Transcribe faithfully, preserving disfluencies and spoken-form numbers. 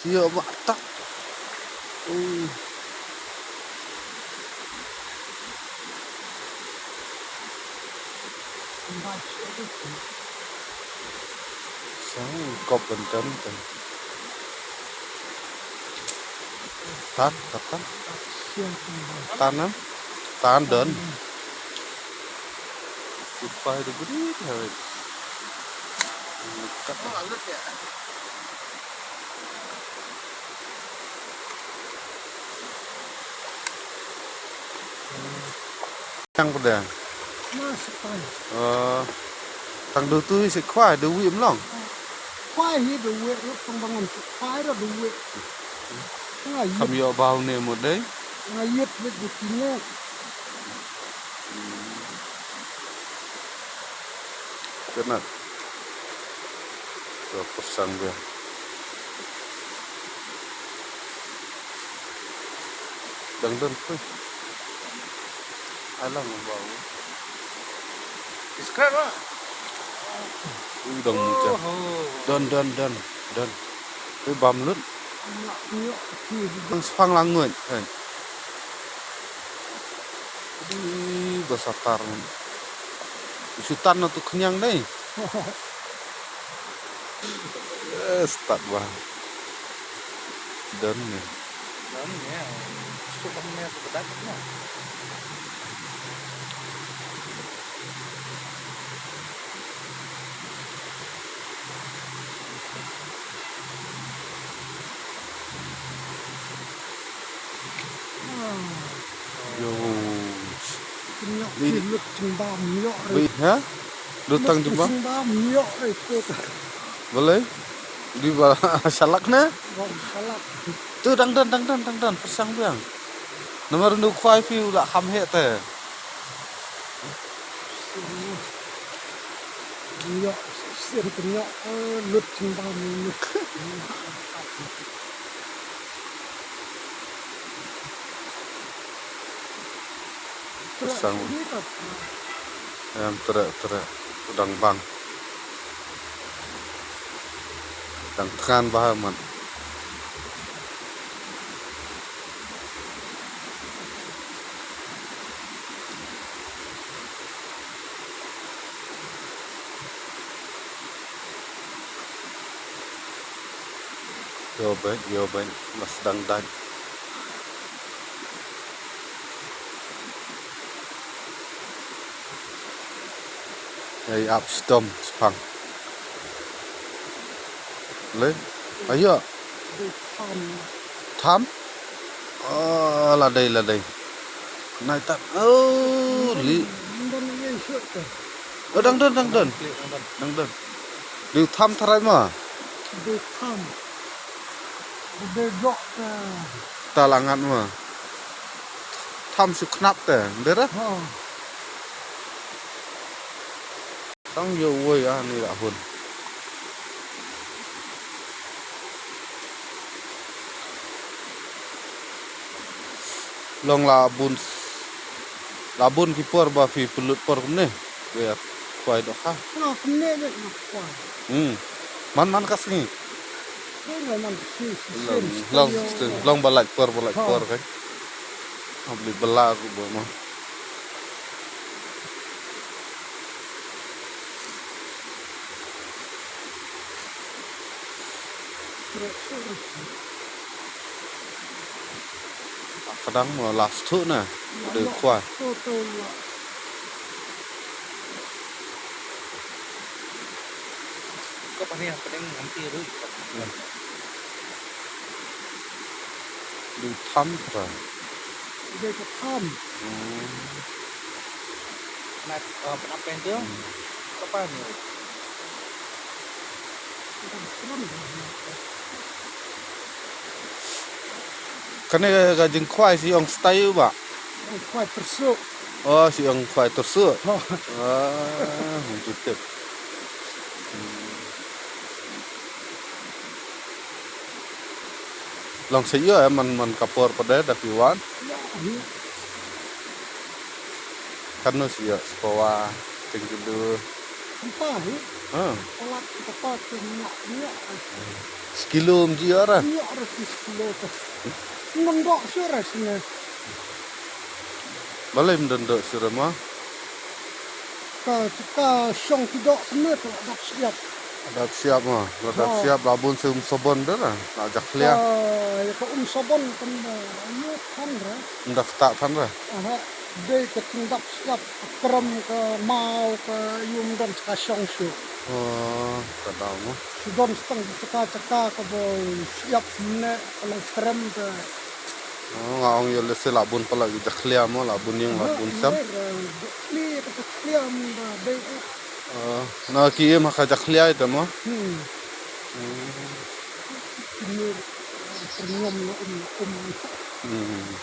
Ïoh ba tak. Ui. Sang kop benten ten. Tan, tan, tan. Tan, em? Tan, done. Goodbye, the good. Tang pdeng. Mas tang. Eh, tang du tu si khwai du wi mlong. Khwai hi du wi, tang bangan si khwai du wi. Nga yit. Sam yo bau ne mo dei. Nga yit wit du kine. Kenat. Ka pyrshang biang. Dang don phi. Alang bau. Subscribe lah. Ui dang muncul. Don, don, don, don. Ui bam lut. Dang spang lang ngut. Kan. Ui ba satar. Sutan na tu kenyang dei. Eh, start ba. Done ne. Done ne. Sudah ne, sudah ne. Yo. Lut jingbam ïoh re. Wei, ha? Lut tang jingbam? Jingbam ïoh re, tu. Balei? Di ba shalak ne? Ba shalak. Tu dang don, dang don, dang don, pyrshang biang. Namar ynda u khwai phi u la kham heh te. Ïoh, sien te ïoh, eh, lut jingbam ïoh. Pyrshang. Em, treh, treh. Dang bang. Dang thngan bha man. Ïoh beit, ïoh beit, mas dang dait. Ei ap stom spang. Le, ayo. Tham? Oh, la dei, la dei. Nai tat. Oh, li. Oh, dang don, dang don. Dang don. Dei tham tharai ma. Dei tham. Dei jok ta. Ta la ngat ma. Tham shu khnap te. Dei ra? Ha. Tang ïoh wei ah ni la hun. Long la bun, la bun ki por ba phi pynlut por kumne. Wer kwai dohkha. Nga kumne de nga kwai. Hmm. Man man ka sngi. Long, long, long ba lait por, ba lait por kan. Abli bela ruh ba ma. Ka dang mo last tu na. Udah kuat. Ka pahneh, pahneh nganti ruh. Dei tham trai. Dei ka tham. Hmm. Nat, uh, penap pen tu. Hmm. Ka pahneh. Kane ka jingkhwai si ong stai ba. Ong khwai tersu. Oh, si ong khwai tersu. Oh. Ah, mungkin tip. Hmm. Long sa ïoh, eh, man, man ka por pat da phi wan. Kano sa ïoh, Spawa, Jingkyndu. Empa hi. Ha. Palat empa tu nya nya. Sekilo mji ora. Nya. Kilo ka. Ngam dok sure sini. Balei ym don dok sure ma? Ka, ka shong ki dok sini ka dap siap. Dap siap ma, la dap siap la bun se um sabon da la, la jakhlia. Ka, ya ka um sabon kan da, ayo kan da. Ym da ktah than da. Aha, dei ka ting dap siap, ka krem ka mau ka yum don ka shong shu. Oh, ka dau ma. Shu don stang chaka chaka ka bo siap ne ka long krem ka. Oh, nga ong ïa lehse la bun pala ki jakhlia mo, la bun ïing la bun sem. Jakhlia ka jakhlia mo da dei. Oh, na ki im ha ka jakhlia ita mo. Hmm. Hmm. Ini pernyom na um um. Hmm.